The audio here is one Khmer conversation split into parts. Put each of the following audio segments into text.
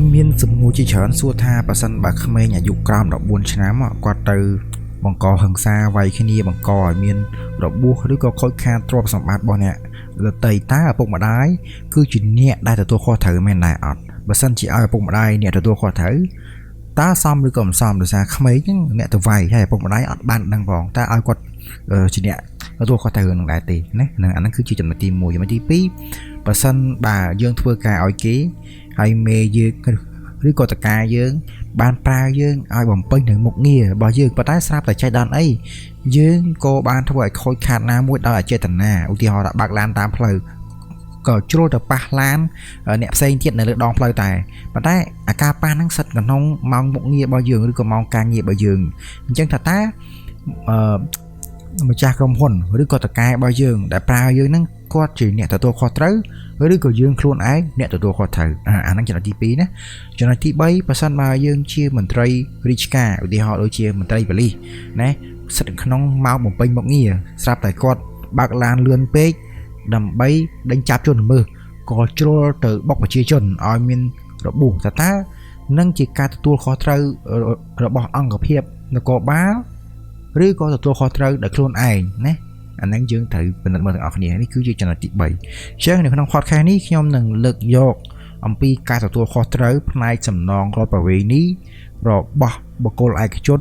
មានសំណួរជាច្រើនសួរថាប្រសិនបើក្មេងអាយុក្រោម14ឆ្នាំគាត់ទៅបង្កហិង្សាវាយគ្នាបង្កឲ្យមានរបួសឬក៏ខូចខាតទ្រព្យសម្បត្តិរបស់អ្នកដទៃតើឪពុកម្ដាយគឺជាអ្នកដែលទទួលខុសត្រូវមែនដែរអត់បើសិនជាឲ្យឪពុកម្ដាយអ្នកទទួលខុសត្រូវតើសមឬក៏មិនសមដោយសារក្មេងហ្នឹងអ្នកទៅវាយហើយឪពុកម្ដាយអត់បានដឹងផងតើឲ្យគាត់ជាអ្នកទទួលខុសត្រូវនឹងដែរទេណាហ្នឹងអាហ្នឹងគឺជាចំណុចទី1ចំណុចទី2បើសិនបើយើងធ្វើការឲ្យគេហើយមេយើងឬក៏តកាយើងបានប្រើយើងឲ្យបំពេញនៅមុខងាររបស់យើងប៉ុន្តែស្រាប់តែចេះដល់អីយើងក៏បានធ្វើឲ្យខូចខាតណាមួយដោយអចេតនាឧទាហរណ៍ថាបើកឡានតាមផ្លូវក៏ជ្រុលទៅប៉ះឡានអ្នកផ្សេងទៀតនៅលើដងផ្លូវតែប៉ុន្តែអាការប៉ះហ្នឹងសិតក្នុងម៉ោងមុខងាររបស់យើងឬក៏ម៉ោងការងាររបស់យើងអញ្ចឹងថាតើម្ចាស់ក្រុមហ៊ុនឬក៏តកែរបស់យើងដែលប្រើយើងហ្នឹងគាត់ជាអ្នកទទួលខុសត្រូវឬក៏យើងខ្លួនឯងអ្នកទទួលខុសត្រូវអាហ្នឹងចំណុចទី2ណាចំណុចទី3ប្រសិនបើយើងជាមន្ត្រីរាជការឧទាហរណ៍ដូចជាមន្ត្រីប៉ូលីសណាស្ថិតក្នុងម៉ោងបំពេញមុខងារស្រាប់តែគាត់បើកឡានលឿនពេកដើម្បីដេញចាប់ជនល្មើសក៏ជ្រុលទៅបុកប្រជាជនឲ្យមានរបួសតើនឹងជាការទទួលខុសត្រូវរបស់អង្គភាពនគរបាលឬក៏ទទួលខុសត្រូវដោយខ្លួនឯងណាអាហ្នឹងយើងត្រូវពិនិត្យមើលទាំងអស់គ្នានេះគឺជាចំណុចទី3អញ្ចឹងនៅក្នុង podcast នេះខ្ញុំនឹងលើកយកអំពីការទទួលខុសត្រូវផ្នែកសំណងរដ្ឋប្រវេណីរបស់បុគ្គលឯកជន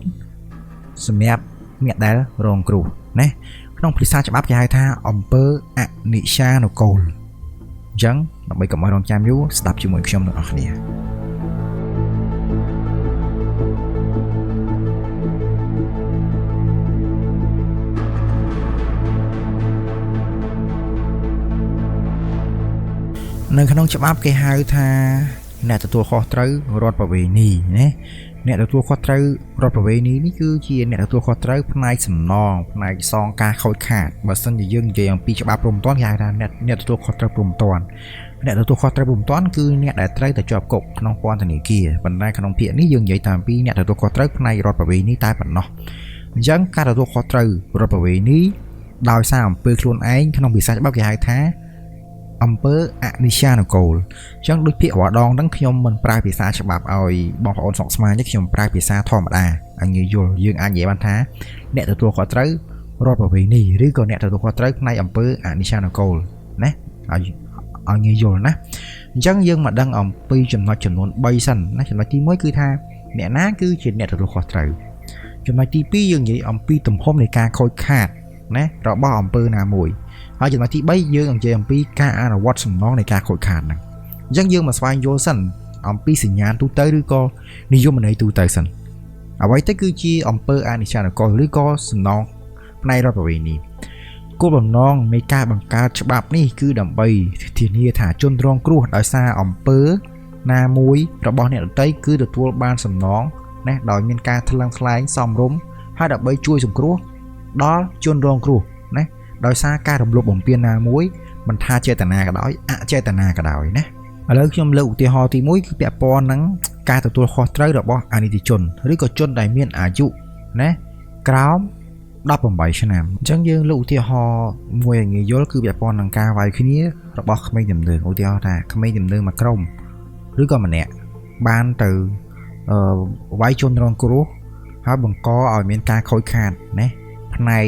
សម្រាប់អ្នកដែលរងគ្រោះណាក្នុងភាសាច្បាប់គេហៅថាអំពើអនិច្ចានុកូលអញ្ចឹងដើម្បីកុំឲ្យរងចាំយូរស្ដាប់ជាមួយខ្ញុំទាំងអស់គ្នានៅក្នុងច្បាប់គេហៅថាអ្នកទទួលខុសត្រូវរដ្ឋប្រវេណីណាអ្នកទទួលខុសត្រូវរដ្ឋប្រវេណីនេះគឺជាអ្នកទទួលខុសត្រូវផ្នែកសំណងផ្នែកសងការខូចខាតបើសិនជាយើងនិយាយអំពីច្បាប់ព្រហ្មទណ្ឌគេហៅថាអ្នកទទួលខុសត្រូវព្រហ្មទណ្ឌអ្នកទទួលខុសត្រូវព្រហ្មទណ្ឌគឺអ្នកដែលត្រូវតែជាប់គុកក្នុងពន្ធនាគារប៉ុន្តែក្នុងភាគនេះយើងនិយាយតាមពីអ្នកទទួលខុសត្រូវផ្នែករដ្ឋប្រវេណីតែប៉ុណ្ណោះអញ្ចឹងការទទួលខុសត្រូវរដ្ឋប្រវេណីដោយសារអំពើខ្លួនឯងក្នុងភាសាច្បាប់គេហៅថាអំពើអនិច្ចានុកូលអញ្ចឹងដូចពាក្យរាល់ដងហ្នឹងខ្ញុំមិនប្រើភាសាច្បាប់ឲ្យបងប្អូនស្រុកស្មានទេខ្ញុំប្រើភាសាធម្មតាឲ្យងាយយល់យើងអាចនិយាយបានថាអ្នកទទួលខុសត្រូវរដ្ឋប្រវេណីឬក៏អ្នកទទួលខុសត្រូវផ្នែកអំពើអនិច្ចានុកូលណាឲ្យងាយយល់ណាអញ្ចឹងយើងមកដឹងអំពីចំណុចចំនួន3សិនណាចំណុចទី1គឺថាអ្នកណាគឺជាអ្នកទទួលខុសត្រូវចំណុចទី2យើងនិយាយអំពីទំហំនៃការខូចខាតណារបស់អំពើណាមួយហើយចំណុចទី3យើងនិយាយអំពីការអនុវត្តសំណងនៃការខូចខាតហ្នឹងអញ្ចឹងយើងមកស្វែងយល់សិនអំពីសញ្ញាទូទៅឬក៏និយមន័យទូទៅសិនអ្វីទៅគឺជាអំពើអនិច្ចានុកូលឬក៏សំណងផ្នែករដ្ឋប្រវេណីគោលបំណងនៃការបង្កើតច្បាប់នេះគឺដើម្បីធានាថាជនរងគ្រោះដោយសារអំពើណាមួយរបស់អ្នកដទៃគឺទទួលបានសំណងណាដោយមានការថ្លឹងថ្លែងសមរម្យហើយដើម្បីជួយសង្គ្រោះដល់ជនរងគ្រោះណាដោយសារការរំលោភបំពានណាមួយមិនថាចេតនាក៏ដោយអចេតនាក៏ដោយណាឥឡូវខ្ញុំលើកឧទាហរណ៍ទី1គឺពាក់ព័ន្ធនឹងការទទួលខុសត្រូវរបស់អនីតិជនឬក៏ជនដែលមានអាយុណាក្រោម18ឆ្នាំអញ្ចឹងយើងលើកឧទាហរណ៍មួយឲ្យងាយយល់គឺពាក់ព័ន្ធនឹងការវាយគ្នារបស់ក្មេងទំនើងឧទាហរណ៍ថាក្មេងទំនើងមួយក្រុមឬក៏ម្នាក់បានទៅវាយជនរងគ្រោះហើយបង្កឲ្យមានការខូចខាតណាផ្នែក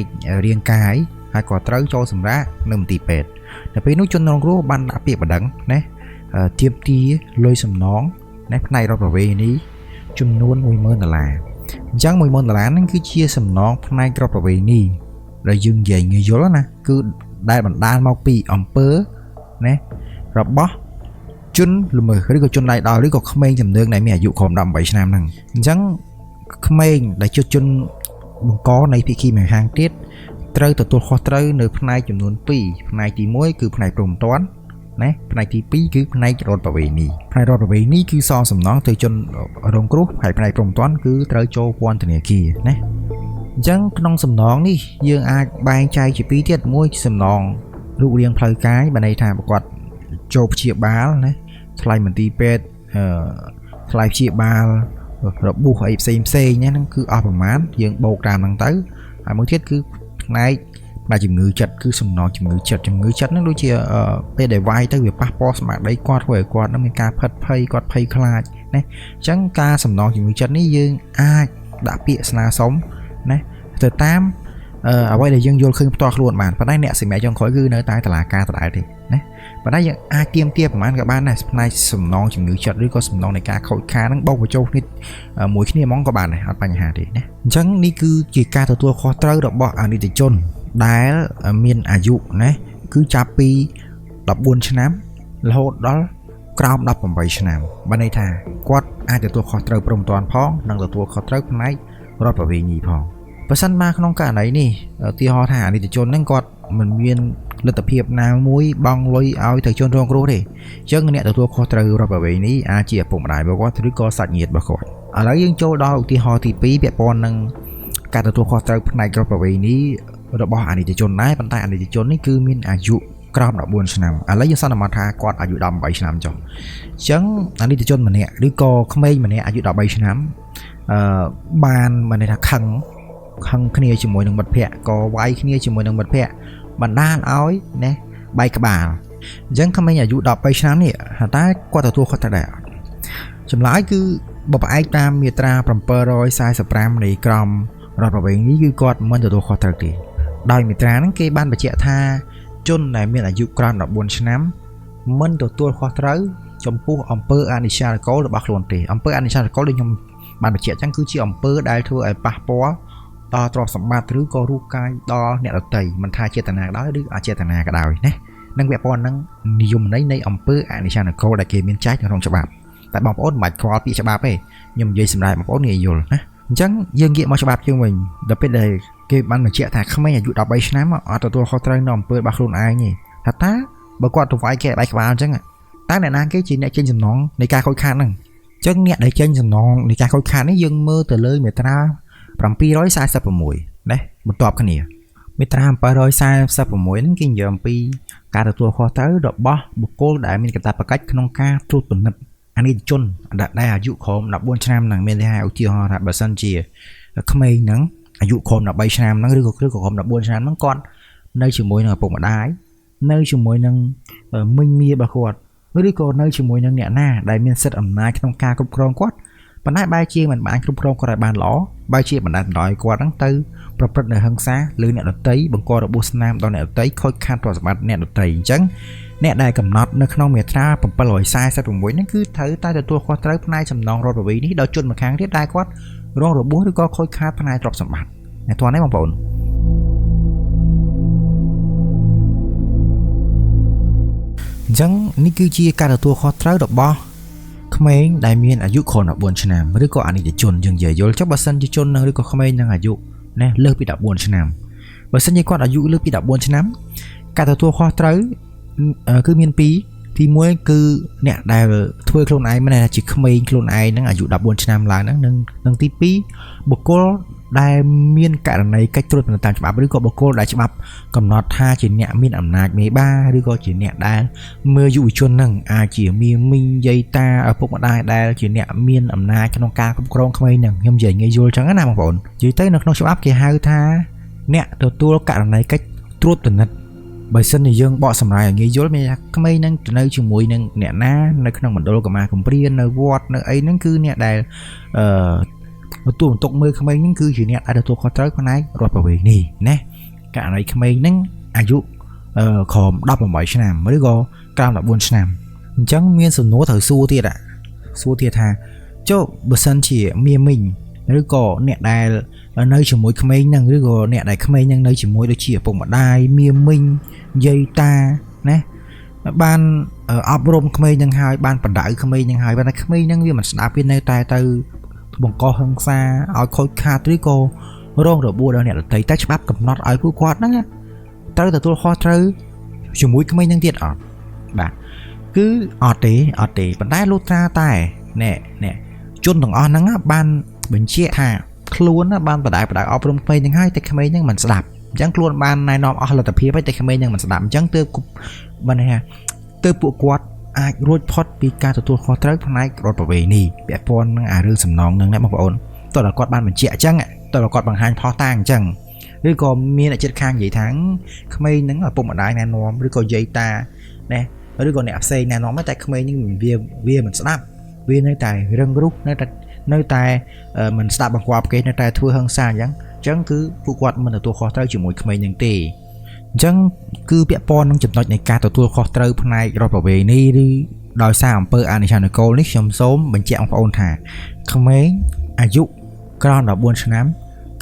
រាងកាយហើយក៏ត្រូវចូលសម្រាកនៅមន្ទីរពេទ្យដល់ពេលនោះជនរងគ្រោះបានដាក់ពាក្យបណ្ដឹងណាទាមទារលុយសំណងណាផ្នែករដ្ឋប្រវេណីចំនួន10000ដុល្លារអញ្ចឹង10000ដុល្លារហ្នឹងគឺជាសំណងផ្នែករដ្ឋប្រវេណីដែលយើងនិយាយងាយយល់ណាគឺដែលបណ្ដាលមកពីអំពើណារបស់ជនល្មើសឬក៏ជនដៃដល់ឬក៏ក្មេងទំនើងដែលមានអាយុក្រោម18ឆ្នាំហ្នឹងអញ្ចឹងក្មេងដែលជាជនបង្កនៃភាគីម្ខាងទៀតត្រូវទទួលខុសត្រូវនៅផ្នែកចំនួន2ផ្នែកទី1គឺផ្នែកព្រហ្មទណ្ឌណាផ្នែកទី2គឺផ្នែករដ្ឋប្រវេណីផ្នែករដ្ឋប្រវេណីគឺសងសំណងទៅជនរងគ្រោះហើយផ្នែកព្រហ្មទណ្ឌគឺត្រូវចូលពន្ធនាគារណាអញ្ចឹងក្នុងសំណងនេះយើងអាចបែងចែកជាពីរទៀតមួយសំណងរូបរាងផ្លូវកាយបានន័យថាប្រកាសចូលព្យាបាលណាថ្លៃមន្ទីរពេទ្យថ្លៃព្យាបាលរបួសអីផ្សេងផ្សេងហ្នឹងគឺអស់ប្រមាណយើងបូកតាមហ្នឹងទៅហើយមួយទៀតគឺផ្នែក ផ្នែកជំងឺចិត្តគឺសំណងជំងឺចិត្តជំងឺចិត្តហ្នឹងដូចជាពេលដែលវាយទៅវាប៉ះពាល់ស្មារតីគាត់ធ្វើឲ្យគាត់នឹងមានការផិតភ័យគាត់ភ័យខ្លាចណាអញ្ចឹងការសំណងជំងឺចិត្តនេះយើងអាចដាក់ពាក្យស្នើសុំណាទៅតាមអ្វីដែលយើងយល់ឃើញផ្ទាល់ខ្លួនបានប៉ុន្តែអ្នកសម្រាប់ចុងក្រោយគឺនៅតែតុលាការដដែលទេណាប៉ុន្តែយើងអាចទាមទារប្រហែលក៏បានដែរផ្នែកសំណងជំងឺចិត្តឬក៏សំណងនៃការខូចខាតហ្នឹងបោកបញ្ចូលគ្នាមួយគ្នាហ្មងក៏បានដែរអត់បញ្ហាទេណាអញ្ចឹងនេះគឺជាការទទួលខុសត្រូវរបស់អនិច្ចជនដែលមានអាយុណាគឺចាប់ពី14ឆ្នាំរហូតដល់ក្រោម18ឆ្នាំបានន័យថាគាត់អាចទទួលខុសត្រូវព្រមទាន់ផងនិងទទួលខុសត្រូវផ្នែករដ្ឋប្រវេណីផងបើសិនមកក្នុងករណីនេះឧទាហរណ៍ថាអនិច្ចជនហ្នឹងគាត់មិនមានលទ្ធភាពណាមួយបង់លុយឲ្យទៅជនរងគ្រោះទេអញ្ចឹងអ្នកទទួលខុសត្រូវរដ្ឋប្រវេណីអាចជាឪពុកម្ដាយរបស់គាត់ឬក៏សាច់ញាតិរបស់គាត់ឥឡូវយើងចូលដល់ឧទាហរណ៍ទី2ពាក់ព័ន្ធនឹងការទទួលខុសត្រូវផ្នែករដ្ឋប្រវេណីរបស់អនិច្ចជនដែរប៉ុន្តែអនិច្ចជននេះគឺមានអាយុក្រោម14ឆ្នាំឥឡូវយើងសន្មតថាគាត់អាយុ18ឆ្នាំចុះអញ្ចឹងអនិច្ចជនម្នាក់ឬក៏ក្មេងម្នាក់អាយុ13ឆ្នាំបានមានន័យថាខឹងគ្នាជាមួយនឹងមិត្តភ័ក្តិក៏វាយគ្នាជាមួយនឹងមិត្តភ័ក្តិបណ្ដាលឲ្យណាបែកក្បាលអញ្ចឹងក្មេងអាយុ13ឆ្នាំនេះតើគាត់ទទួលខុសត្រូវដែរអត់ចម្លើយគឺបើផ្អែកតាមមាត្រា745នៃក្រមរដ្ឋប្រវេណីគឺគាត់មិនទទួលខុសត្រូវទេដោយមាត្រាហ្នឹងគេបានបញ្ជាក់ថាជនដែលមានអាយុក្រោម14ឆ្នាំមិនទទួលខុសត្រូវចំពោះអំពើអនិច្ចារកលរបស់ខ្លួនទេអំពើអនិច្ចារកលដូចខ្ញុំបានបញ្ជាក់អញ្ចឹងគឺជាអំពើដែលធ្វើឲ្យប៉ះពាល់ដល់ទ្រព្យសម្បត្តិឬក៏រូបកាយដល់អ្នកដទៃមិនថាចេតនាក៏ដោយឬអចេតនាក៏ដោយណានឹងពាក់ព័ន្ធនឹងនិយមន័យនៃអំពើអនិច្ចារកលដែលគេមានចែងក្នុងច្បាប់តែបងប្អូនមិនបាច់ខ្វល់ពាក្យច្បាប់ទេខ្ញុំនិយាយសម្រាប់បងប្អូនងាយយល់ណាអញ្ចឹងយើងងាកមកច្បាប់ជាងវិញដល់ពេលដែលគេបានបញ្ជាក់ថាក្មេងអាយុ13ឆ្នាំអត់ទទួលខុសត្រូវនៅអំពើរបស់ខ្លួនឯងទេថាតើបើគាត់ទៅវាយគេបែកក្បាលអញ្ចឹងតើអ្នកណាគេជាអ្នកចេញសំណងនៃការខូចខាតហ្នឹងអញ្ចឹងអ្នកដែលចេញសំណងនៃការខូចខាតនេះយើងមើលទៅលើមាត្រា746ណាបន្ទាប់គ្នាមាត្រា746ហ្នឹងគេនិយាយអំពីការទទួលខុសត្រូវរបស់បុគ្គលដែលមានកាតព្វកិច្ចក្នុងការត្រួតពិនិត្យអនិច្ចជនដែលអាយុក្រោម14ឆ្នាំហ្នឹងមានន័យថាឧទាហរណ៍ថាបើសិនជាក្មេងហ្នឹងអាយុក្រោម13ឆ្នាំហ្នឹងឬក៏ក្រោម14ឆ្នាំហ្នឹងគាត់នៅជាមួយនឹងឪពុកម្ដាយនៅជាមួយនឹងមីងមារបស់គាត់ឬក៏នៅជាមួយនឹងអ្នកណាដែលមានសិទ្ធិអំណាចក្នុងការគ្រប់គ្រងគាត់ប៉ុន្តែបែរជាមិនបានគ្រប់គ្រងគាត់ឲ្យបានល្អបែរជាបណ្ដែតបណ្ដោយគាត់ហ្នឹងទៅប្រព្រឹត្តនៅហិង្សាលើអ្នកដទៃបង្ករបួសស្នាមដល់អ្នកដទៃខូចខាតទ្រព្យសម្បត្តិអ្នកដទៃអញ្ចឹងអ្នកដែលកំណត់នៅក្នុងមាត្រា746ហ្នឹងគឺត្រូវតែទទួលខុសត្រូវផ្នែកសំណងរដ្ឋប្រវេណីដល់ជនម្ខាងទៀតដែលគាត់រងរបួសឬក៏ខូចខាតផ្នែកទ្រព្យសម្បត្តិអ្នកទាន់ទេបងប្អូនអញ្ចឹងនេះគឺជាការទទួលខុសត្រូវរបស់ក្មេងដែលមានអាយុក្រោម14ឆ្នាំឬក៏អនិច្ចជនយើងនិយាយយល់ចុះបើសិនជាជននឹងឬក៏ក្មេងនឹងអាយុណាលើសពី14ឆ្នាំបើសិនជាគាត់អាយុលើសពី14ឆ្នាំការទទួលខុសត្រូវគឺមានពីរទី1គឺអ្នកដែលធ្វើខ្លួនឯងមិនថាជាក្មេងខ្លួនឯងហ្នឹងអាយុ14ឆ្នាំឡើងហ្នឹងនិងទី2បុគ្គលដែលមានករណីកិច្ចត្រួតពិនិត្យតាមច្បាប់ឬក៏បុគ្គលដែលច្បាប់កំណត់ថាជាអ្នកមានអំណាចមេបាឬក៏ជាអ្នកដែលមើលយុវជនហ្នឹងអាចជាមីមីងយាយតាឪពុកម្ដាយដែលជាអ្នកមានអំណាចក្នុងការគ្រប់គ្រងក្មេងហ្នឹងខ្ញុំនិយាយងាយយល់ចឹងណាបងប្អូននិយាយទៅនៅក្នុងច្បាប់គេហៅថាអ្នកទទួលករណីកិច្ចត្រួតពិនិត្យបើសិនជាយើងបកសម្រាយឲ្យងាយយល់មានថាក្មេងហ្នឹងទៅនៅជាមួយនឹងអ្នកណានៅក្នុងមណ្ឌលកម្មាកំព្រានៅវត្តនៅអីហ្នឹងគឺអ្នកដែលទទួលបន្ទុកមើលក្មេងហ្នឹងគឺជាអ្នកដែលទទួលខុសត្រូវផ្នែករដ្ឋប្រវេណីណាករណីក្មេងហ្នឹងអាយុក្រោម18ឆ្នាំឬក៏ក្រោម14ឆ្នាំអញ្ចឹងមានសំណួរត្រូវសួរទៀតសួរទៀតថាចុះបើសិនជាមាមីងឬក៏អ្នកដែលនៅជាមួយក្មេងហ្នឹងឬក៏អ្នកដែលក្មេងហ្នឹងនៅជាមួយដូចជាឪពុកម្ដាយមាមីងយាយតាណាបានអប់រំក្មេងហ្នឹងហើយបានបណ្ដៅក្មេងហ្នឹងហើយប៉ុន្តែក្មេងហ្នឹងវាមិនស្ដាប់វានៅតែទៅបង្កហិង្សាឲ្យខូចខាតឬក៏រងរបួសដល់អ្នកដទៃតែច្បាប់កំណត់ឲ្យពួកគាត់ហ្នឹងត្រូវទទួលខុសត្រូវជាមួយក្មេងហ្នឹងទៀតអត់បាទគឺអត់ទេអត់ទេប៉ុន្តែលុះត្រាតែណែជនទាំងអស់ហ្នឹងបានបញ្ជាក់ថាខ្លួនបានបដិបដៅអប់រំក្មេងហ្នឹងហើយតែក្មេងហ្នឹងមិនស្ដាប់អញ្ចឹងខ្លួនបានណែនាំអស់លទ្ធភាពហើយតែក្មេងហ្នឹងមិនស្ដាប់អញ្ចឹងទើបបានថាទើបពួកគាត់អាចរួចផុតពីការទទួលខុសត្រូវផ្នែករដ្ឋប្រវេណីពាក់ព័ន្ធនឹងអារឿងសំណងហ្នឹងណាបងប្អូនតើគាត់បានបញ្ជាក់អញ្ចឹងតើគាត់បង្ហាញផុសតាងអញ្ចឹង ឬក៏មានអ្នកចិត្តខាងនិយាយថាក្មេងហ្នឹងឪពុកម្ដាយណែនាំឬក៏យាយតាណាឬក៏អ្នកផ្សេងណែនាំតែក្មេងហ្នឹងវាមិនស្ដាប់វានៅតែរឹងរូសនៅតែមិនស្ដាប់បង្គាប់គេនៅតែធ្វើហិង្សាអញ្ចឹងគឺពួកគាត់មិនទទួលខុសត្រូវជាមួយក្មេងហ្នឹងទេអញ្ចឹងគឺពាក់ព័ន្ធនឹងចំណុចនៃការទទួលខុសត្រូវផ្នែករដ្ឋប្រវេណីឬដោយសារអំពើអនិច្ចានុកូលនេះខ្ញុំសូមបញ្ជាក់បងប្អូនថាក្មេងអាយុក្រោម14ឆ្នាំ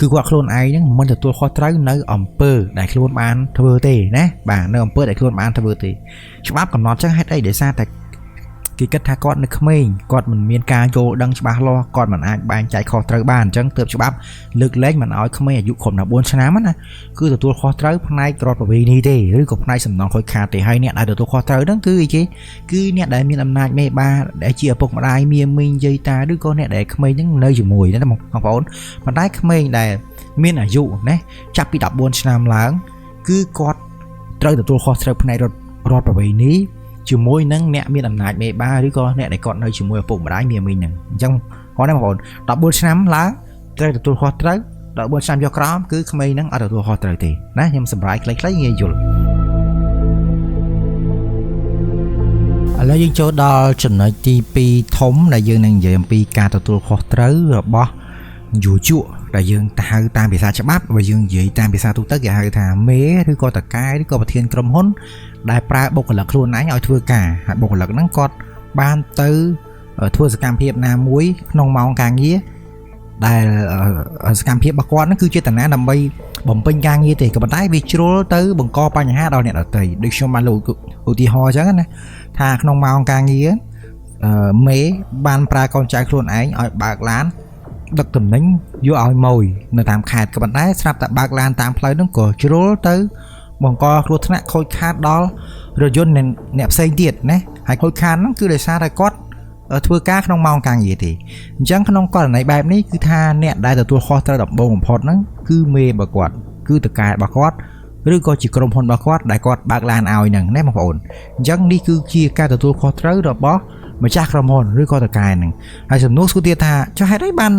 គឺគាត់ខ្លួនឯងហ្នឹងមិនទទួលខុសត្រូវនៅអំពើដែលខ្លួនបានធ្វើទេណាបាទនៅអំពើដែលខ្លួនបានធ្វើទេច្បាប់កំណត់ចឹងហេតុអីដោយសារតែគេគិតថាគាត់នៅក្មេងគាត់មិនមានការយល់ដឹងច្បាស់លាស់គាត់មិនអាចបែងចែកខុសត្រូវបានអញ្ចឹងទើបច្បាប់លើកលែងមិនឲ្យក្មេងអាយុក្រោម14ឆ្នាំណាគឺទទួលខុសត្រូវផ្នែករដ្ឋប្រវេណីទេឬក៏ផ្នែកសំណងខូចខាតទេហើយអ្នកដែលទទួលខុសត្រូវហ្នឹងគឺអីគេគឺអ្នកដែលមានអំណាចមេបាដែលជាឪពុកម្ដាយមាមីងយាយតាឬក៏អ្នកដែលក្មេងហ្នឹងនៅជាមួយណាបងប្អូនប៉ុន្តែក្មេងដែលមានអាយុណាចាប់ពី14ឆ្នាំឡើងគឺគាត់ត្រូវទទួលខុសត្រូវផ្នែករដ្ឋប្រវេណីជាមួយនឹងអ្នកមានអំណាចមេបាឬក៏អ្នកដែលគាត់នៅជាមួយឪពុកម្ដាយមាមីងហ្នឹងអញ្ចឹងគាត់ណាបងប្អូន14ឆ្នាំឡើងត្រូវទទួលខុសត្រូវ14ឆ្នាំយកក្រោមគឺក្មេងហ្នឹងអត់ទទួលខុសត្រូវទេណាខ្ញុំសម្រាយខ្លីៗងាយយល់ឥឡូវយើងចូលដល់ចំណុចទី2ធំដែលយើងនឹងនិយាយអំពីការទទួលខុសត្រូវរបស់យោជកដែលយើងហៅតាមភាសាច្បាប់បើយើងនិយាយតាមភាសាទូទៅគេហៅថាមេឬក៏តកែឬក៏ប្រធានក្រុមហ៊ុនដែលប្រើបុគ្គលិកខ្លួនឯងឲ្យធ្វើការហើយបុគ្គលិកហ្នឹងគាត់បានទៅធ្វើសកម្មភាពណាមួយក្នុងម៉ោងការងារដែលសកម្មភាពរបស់គាត់ហ្នឹងគឺចេតនាដើម្បីបំពេញការងារទេក៏ប៉ុន្តែវាជ្រុលទៅបង្កបញ្ហាដល់អ្នកដទៃដូចខ្ញុំបានលើកឧទាហរណ៍អញ្ចឹងណាថាក្នុងម៉ោងការងារមេបានប្រើកូនចៅខ្លួនឯងឲ្យបើកឡានដឹកតំណែងយកឲ្យម៉ួយនៅតាមខេត្តក៏ប៉ុន្តែស្រាប់តែបើកឡានតាមផ្លូវហ្នឹងក៏ជ្រុលទៅបង្កគ្រោះថ្នាក់ខូចខាតដល់រថយន្តអ្នកផ្សេងទៀតណាហើយខូចខាតហ្នឹងគឺដោយសារតែគាត់ធ្វើការក្នុងម៉ោងការងារទេអញ្ចឹងក្នុងករណីបែបនេះគឺថាអ្នកដែលទទួលខុសត្រូវដំបូងបំផុតហ្នឹងគឺមេរបស់គាត់គឺតកែរបស់គាត់ឬក៏ជាក្រុមហ៊ុនរបស់គាត់ដែលគាត់បើកឡានឲ្យហ្នឹងណាបងប្អូនអញ្ចឹងនេះគឺជាការទទួលខុសត្រូវរបស់ម្ចាស់ក្រុមហ៊ុនឬក៏តកែហ្នឹងហើយសំណួរសួរទៀតថាចុះហេតុអីបាន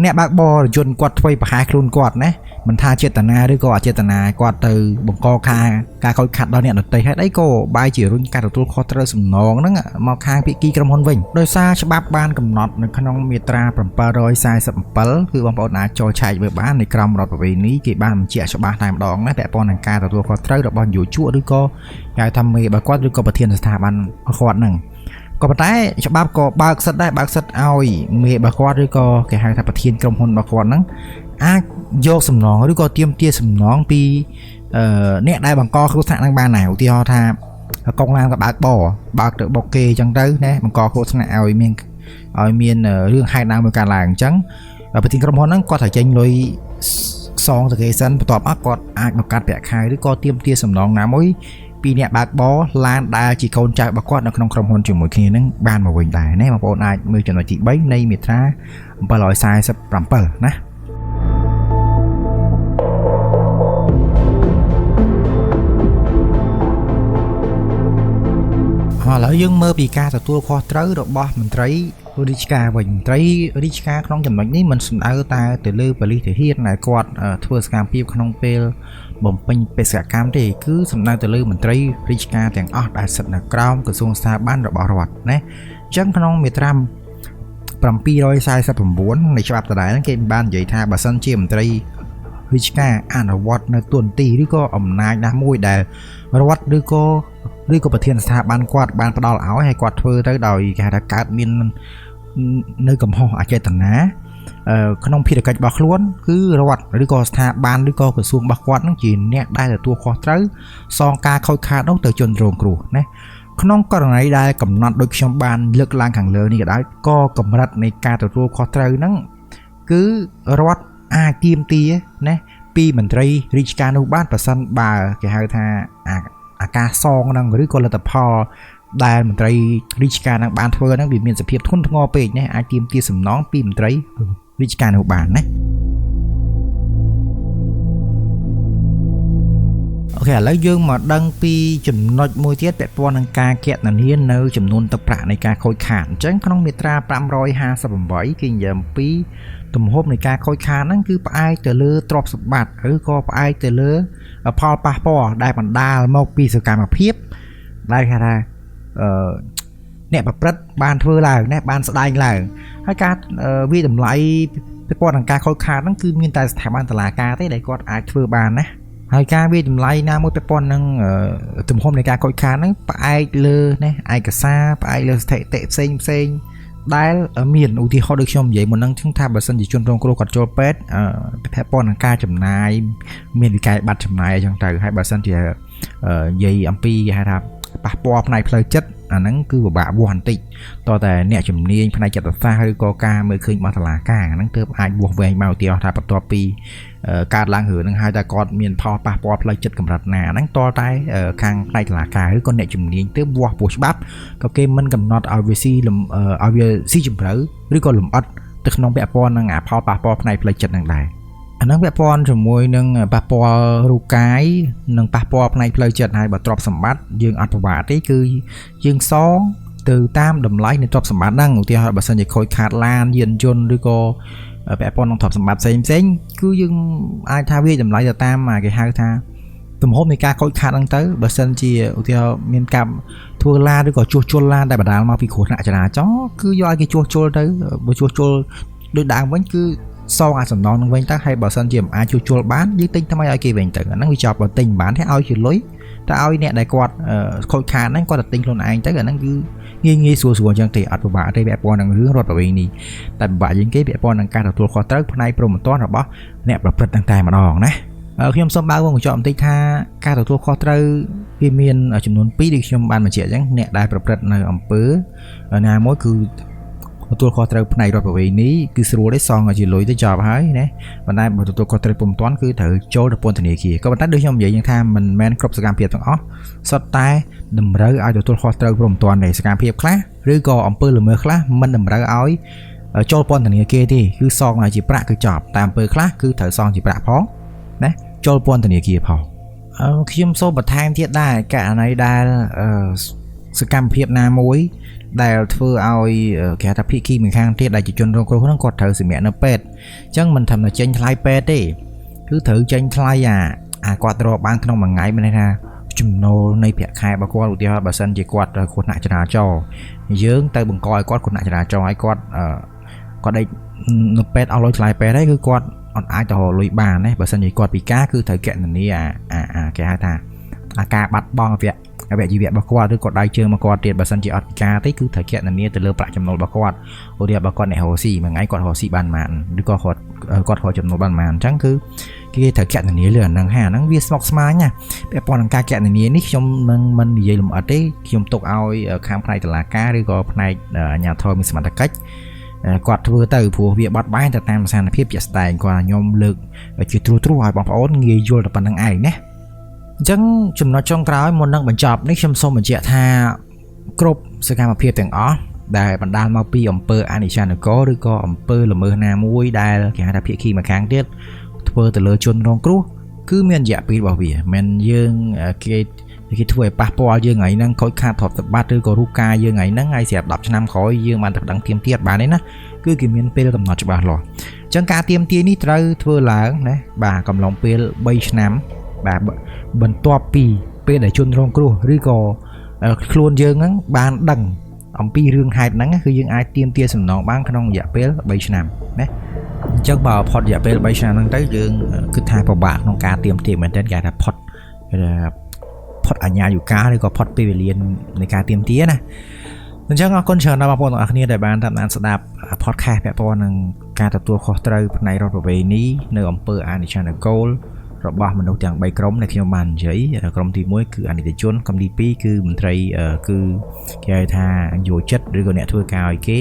អ្នកបើកបររថយន្តគាត់ធ្វើប្រហែសខ្លួនគាត់ណាមិនថាចេតនាឬក៏អចេតនាគាត់ទៅបង្កការខូចខាតដល់អ្នកដទៃហេតុអីក៏បែរជារុញការទទួលខុសត្រូវសំណងហ្នឹងមកខាងភាគីក្រុមហ៊ុនវិញដោយសារច្បាប់បានកំណត់នៅក្នុងមាត្រា747គឺបងប្អូនអាចចូលឆែកមើលបានในក្រមរដ្ឋប្រវេណីគេបានបញ្ជាក់ច្បាស់តែម្ដងណាពាក់ព័ន្ធនឹងការទទួលខុសត្រូវរបស់នយោជកឬក៏គេហៅថាមេរបស់គាត់ឬក៏ប្រធានស្ថាប័នគាត់ហ្នឹងក៏ប៉ុន្តែច្បាប់ក៏បើកសិទ្ធដែរបើកសិទ្ធឲ្យមេរបស់គាត់ឬក៏គេហៅថាប្រធានក្រុមហ៊ុនរបស់គាត់ហ្នឹងអាចយកសំណងឬក៏ទាមទារសំណងពីអ្នកដែលបង្កគ្រោះថ្នាក់ហ្នឹងបានដែរឧទាហរណ៍ថាកងឡានក៏បើកបរបើកទៅបុកគេអញ្ចឹងទៅណាបង្កគ្រោះថ្នាក់ឲ្យមានរឿងហេតុណាមួយកើតឡើងអញ្ចឹងប្រធានក្រុមហ៊ុនហ្នឹងគាត់ត្រូវចេញលុយសងទៅគេសិនបន្ទាប់មកគាត់អាចមកកាត់ប្រាក់ខែឬក៏ទាមទារសំណងណាមួយពីអ្នកបើកបរឡានដែលជាកូនចៅរបស់គាត់នៅក្នុងក្រុមហ៊ុនជាមួយគ្នានឹងបានមកវិញដែរណាបងប្អូនអាចមើលចំណុចទី3នៃមាត្រា747ណាឥឡូវយើងមើលពីការទទួលខុសត្រូវរបស់មន្ត្រីរាជការវិញមន្ត្រីរាជការក្នុងចំណុចនេះមិនសំដៅតែទៅលើប៉ូលីសទាហានដែលគាត់ធ្វើសកម្មភាពក្នុងពេលបំពេញបេសកកម្មទេគឺសំដៅទៅលើមន្ត្រីរាជការទាំងអស់ដែលស្ថិតនៅក្រោមក្រសួងស្ថាប័នរបស់រដ្ឋណាអញ្ចឹងក្នុងមាត្រា749នៃច្បាប់ដដែលហ្នឹងគេបាននិយាយថាបើសិនជាមន្ត្រីរាជការអនុវត្តនៅតួនាទីឬក៏អំណាចណាមួយដែលរដ្ឋឬក៏ប្រធានស្ថាប័នគាត់បានផ្ដល់ឲ្យហើយគាត់ធ្វើទៅដោយគេហៅថាកើតមាននៅកំហុសអចេតនាក្នុងភារកិច្ចរបស់ខ្លួនគឺរដ្ឋឬក៏ស្ថាប័នឬក៏ក្រសួងរបស់គាត់នឹងជាអ្នកដែលទទួលខុសត្រូវសងការខូចខាតនោះទៅជនរងគ្រោះណាក្នុងករណីដែលកំណត់ដូចខ្ញុំបានលើកឡើងខាងលើនេះក៏ដោយក៏កម្រិតនៃការទទួលខុសត្រូវហ្នឹងគឺរដ្ឋអាចទាមទារណាពីមន្ត្រីរាជការនោះបានប្រសិនបើគេហៅថាអាការសងហ្នឹងឬក៏លទ្ធផលដែលមន្ត្រីរាជការហ្នឹងបានធ្វើហ្នឹងវាមានសភាពធ្ងន់ធ្ងរពេកណាអាចទាមទារសំណងពីមន្ត្រីរាជការនោះបានណា OK ឥឡូវយើងមកដឹងពីចំណុចមួយទៀតពាក់ព័ន្ធនឹងការគណនានៅចំនួនទឹកប្រាក់នៃការខូចខាតអញ្ចឹងក្នុងមាត្រា558គេនិយាយអំពីទំហំនៃការខូចខាតហ្នឹងគឺផ្អែកទៅលើទ្រព្យសម្បត្តិឬក៏ផ្អែកទៅលើផលប៉ះពាល់ដែលបណ្ដាលមកពីសកម្មភាពដែលគេថាអ្នកប្រព្រឹត្តបានធ្វើឡើងណាបានស្ដែងឡើងហើយការវាតម្លៃពាក់ព័ន្ធនឹងការខូចខាតហ្នឹងគឺមានតែស្ថាប័នតុលាការទេដែលគាត់អាចធ្វើបានណាហើយការវាតម្លៃណាមួយពាក់ព័ន្ធនឹងទំហំនៃការខូចខាតហ្នឹងផ្អែកលើណាឯកសារផ្អែកលើស្ថិតិផ្សេងផ្សេងដែលមានឧទាហរណ៍ដូចខ្ញុំនិយាយមុនហ្នឹងថាបើសិនជាជនរងគ្រោះគាត់ចូលពេទ្យពាក់ព័ន្ធនឹងការចំណាយមានវិក័យប័ត្រចំណាយអញ្ចឹងទៅហើយបើសិនជានិយាយអំពីគេហៅថាប៉ះពាល់ផ្នែកផ្លូវចិត្តអាហ្នឹងគឺពិបាកវាស់បន្តិចតើតែអ្នកជំនាញផ្នែកចិត្តសាស្ត្រឬក៏ការមើលឃើញរបស់តុលាការហ្នឹងទើបអាចវាស់វែងមកឧទាហរណ៍ថាបន្ទាប់ពីកើតឡើងរឿងហ្នឹងហើយតើគាត់មានផលប៉ះពាល់ផ្លូវចិត្តកម្រិតណាហ្នឹងតើតែខាងផ្នែកតុលាការឬក៏អ្នកជំនាញទើបវាស់ពោះច្បាប់ក៏គេមិនកំណត់ឲ្យវាស៊ីឲ្យវាស៊ីជម្រៅឬក៏លម្អិតទៅក្នុងពាក់ព័ន្ធនឹងអាផលប៉ះពាល់ផ្នែកផ្លូវចិត្តហ្នឹងដែរអាហ្នឹងពាក់ព័ន្ធជាមួយនឹងប៉ះពាល់រូបកាយនិងប៉ះពាល់ផ្នែកផ្លូវចិត្តហើយបើទ្រព្យសម្បត្តិយើងអត់ពិបាកទេគឺយើងសងទៅតាមតម្លៃនៃទ្រព្យសម្បត្តិហ្នឹងឧទាហរណ៍បើសិនជាខូចខាតឡានយានយន្តឬក៏ពាក់ព័ន្ធនឹងទ្រព្យសម្បត្តិផ្សេងផ្សេងគឺយើងអាចថាវាតម្លៃទៅតាមគេហៅថាទំហំនៃការខូចខាតហ្នឹងទៅបើសិនជាឧទាហរណ៍មានការធ្វើឡានឬក៏ជួសជុលឡានដែលបណ្ដាលមកពីគ្រោះថ្នាក់ចរាចរណ៍គឺយកឲ្យគេជួសជុលទៅបើជួសជុលដូចដើមវិញគឺសងអាសំណងនឹងវិញទៅហើយបើសិនជាមិនអាចជួសជុលបានយើងទិញថ្មីឲ្យគេវិញទៅអាហ្នឹងវាចប់បើទិញមិនបានទេឲ្យជាលុយតែឲ្យអ្នកដែលគាត់ខូចខាតហ្នឹងគាត់ទៅទិញខ្លួនឯងទៅអាហ្នឹងគឺងាយងាយស្រួលស្រួលអញ្ចឹងទេអត់ពិបាកទេពាក់ព័ន្ធនឹងរឿងរដ្ឋប្រវេណីតែពិបាកជាងគេពាក់ព័ន្ធនឹងការទទួលខុសត្រូវផ្នែកព្រហ្មទណ្ឌរបស់អ្នកប្រព្រឹត្តตั้งតែម្ដងណាខ្ញុំសូមបើកវងកញ្ចក់បន្តិចថាការទទួលខុសត្រូវវាមានចំនួន2ដូចខ្ញុំបានបញ្ជាក់អញ្ចឹងអ្នកដែលប្រព្រឹត្តនៅអំពើណាមួយគឺទទួលខុសត្រូវផ្នែករដ្ឋប្រវេណីគឺស្រួលទេសងឲ្យជាលុយទៅចប់ហើយណាប៉ុន្តែបើទទួលខុសត្រូវពុំទាន់គឺត្រូវចូលទៅពន្ធនាគារក៏ប៉ុន្តែដូចខ្ញុំនិយាយយ៉ាងថាមិនមែនគ្រប់សកម្មភាពទាំងអស់សុទ្ធតែតម្រូវឲ្យទទួលខុសត្រូវព្រមទាន់ទេសកម្មភាពខ្លះឬក៏អំពើល្មើសខ្លះមិនតម្រូវឲ្យចូលពន្ធនាគារទេគឺសងឲ្យជាប្រាក់គឺចប់តាមអំពើខ្លះគឺត្រូវសងជាប្រាក់ផងណាចូលពន្ធនាគារផងខ្ញុំសូមបន្ថែមទៀតដែរករណីដែលសកម្មភាពណាមួយដែលធ្វើឲ្យគេហៅថាភាគីម្ខាងទៀតដែលជាជនរងគ្រោះហ្នឹងគាត់ត្រូវសម្រាកនៅពេទ្យអញ្ចឹងមិនត្រឹមតែចេញថ្លៃពេទ្យទេគឺត្រូវចេញថ្លៃអាគាត់រកបានក្នុងមួយថ្ងៃមានន័យថាចំណូលនៃប្រាក់ខែរបស់គាត់ឧទាហរណ៍បើសិនជាគាត់គ្រោះថ្នាក់ចរាចរណ៍យើងទៅបង្កឲ្យគាត់គ្រោះថ្នាក់ចរាចរណ៍ឲ្យគាត់គាត់ដេកនៅពេទ្យអស់លុយថ្លៃពេទ្យហើយគឺគាត់អត់អាចទៅរកលុយបានណាបើសិនជាគាត់ពិការគឺត្រូវគណនាអាគេហៅថាអាការបាត់បង់អវយវៈរបស់គាត់ឬក៏ដៃជើងរបស់គាត់ទៀតបើសិនជាអត់ពិការទេគឺត្រូវគណនាទៅលើប្រាក់ចំណូលរបស់គាត់ឧទាហរណ៍បើគាត់អ្នករកស៊ីមួយថ្ងៃគាត់រកស៊ីបានប៉ុន្មានឬក៏គាត់រកចំណូលបានប៉ុន្មានអញ្ចឹងគឺគេត្រូវគណនាលើអាហ្នឹងហើយអាហ្នឹងវាស្មុគស្មាញណាពាក់ព័ន្ធនឹងការគណនានេះខ្ញុំនឹងមិននិយាយលម្អិតទេខ្ញុំទុកឲ្យខាងផ្នែកតុលាការឬក៏ផ្នែកអាជ្ញាធរមានសមត្ថកិច្ចគាត់ធ្វើទៅព្រោះវាបត់បែនទៅតាមស្ថានភាពជាក់ស្ដែងគាត់ខ្ញុំលើកជាត្រួសត្រាសឲ្យបងប្អូនងាយយល់តែប៉ុណ្្នឹងឯងណាអញ្ចឹងចំណុចចុងក្រោយមុននឹងបញ្ចប់នេះខ្ញុំសូមបញ្ជាក់ថាគ្រប់សកម្មភាពទាំងអស់ដែលបណ្ដាលមកពីអំពើអនិច្ចានុករឬក៏អំពើល្មើសណាមួយដែលគេហៅថាភាគីម្ខាងទៀតធ្វើទៅលើជនរងគ្រោះគឺមានរយៈពេលរបស់វាមិនយើងគេធ្វើឲ្យប៉ះពាល់យើងថ្ងៃហ្នឹងខូចខាតទ្រព្យសម្បត្តិឬក៏រូបកាយយើងថ្ងៃហ្នឹងហើយស្រាប់10ឆ្នាំក្រោយយើងបានតែប្តឹងទាមទារបានទេណាគឺគេមានពេលកំណត់ច្បាស់លាស់អញ្ចឹងការទាមទារនេះត្រូវធ្វើឡើងណាបាទកំឡុងពេល3ឆ្នាំបាទបន្ទាប់ពីពេលដែលជនរងគ្រោះឬក៏ខ្លួនយើងហ្នឹងបានដឹងអំពីរឿងហេតុហ្នឹងគឺយើងអាចទាមទារសំណងបានក្នុងរយៈពេល3ឆ្នាំណាអញ្ចឹងបើផុតរយៈពេល3ឆ្នាំហ្នឹងទៅយើងគិតថាពិបាកក្នុងការទាមទារមែនទែនគេថាផុតអញ្ញាយុកាឬក៏ផុតពេលវេលានៃការទាមទារណាអញ្ចឹងអរគុណច្រើនដល់បងប្អូនទាំងអស់គ្នាដែលបានតាមដានស្ដាប់ podcast ពាក់ព័ន្ធនឹងការទទួលខុសត្រូវផ្នែករដ្ឋប្រវេណីនៅអំពើអនិច្ចានុកូលរបស់មនុស្សទាំង3ក្រុមដែលខ្ញុំបាននិយាយក្រុមទី1គឺអនិច្ចជនក្រុមទី2គឺមន្ត្រីគឺគេហៅថាយោជិតឬក៏អ្នកធ្វើការឲ្យគេ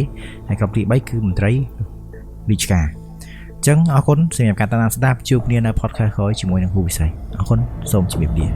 ហើយក្រុមទី3គឺមន្ត្រីរាជការអញ្ចឹងអរគុណសម្រាប់ការតាមដានស្ដាប់ជួបគ្នានៅ podcast ក្រោយជាមួយនឹងហ៊ូវិស័យអរគុណសូមជម្រាបលា